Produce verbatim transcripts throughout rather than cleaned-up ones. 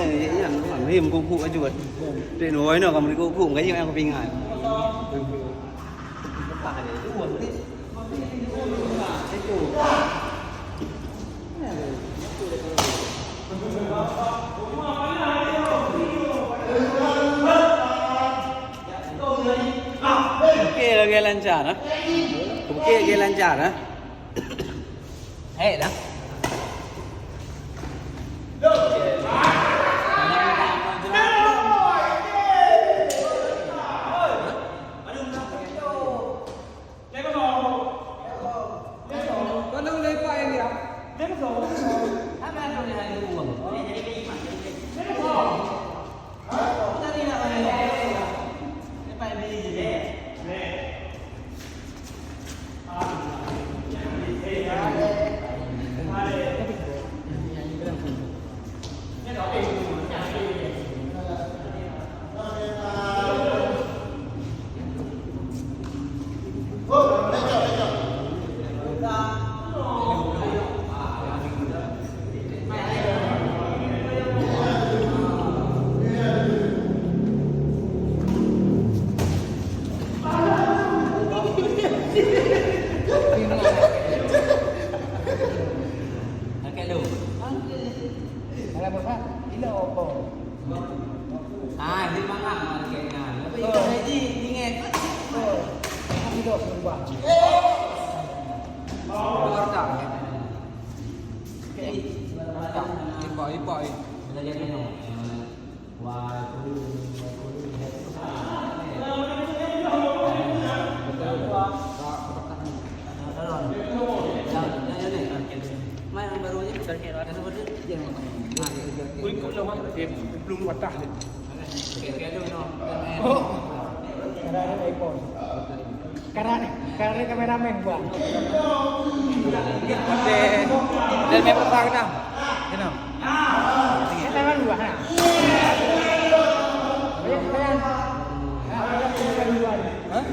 Nyan, meuhém kuk-kuk laju kan. Dek nyoe, nyoe ka meurikuk-kuk, makajih nyang kupingat. Oke, lagi lancar, ha? Oke, lagi lancar, ha? Hai dah. Okey, lu. Kalau bukan, gila apa? Ah, dia mangat malam kena. Tapi kita haji, ingat. Kita berubah. Keluar tak? Okey. Keluar tak? Ipak, ipak, eh. Kita jadi no. Wah, kulit, kulit. Betul. Tak, tak, tak. Nah, nah, nah, nah. Yang, yang, yang ni. Mai yang baru ni. Yang baru ni. Kulit kau lemah, dia belum patah ni. Okey, okey, aduh, no. Oh. Karena kameramen gua. Okey. Dan main petang kenapa? Kenapa? Saya tangan gua, ha. Banyak pertanyaan. Ha, ada pertanyaan luar. Hah?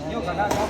Nyoe kadang kan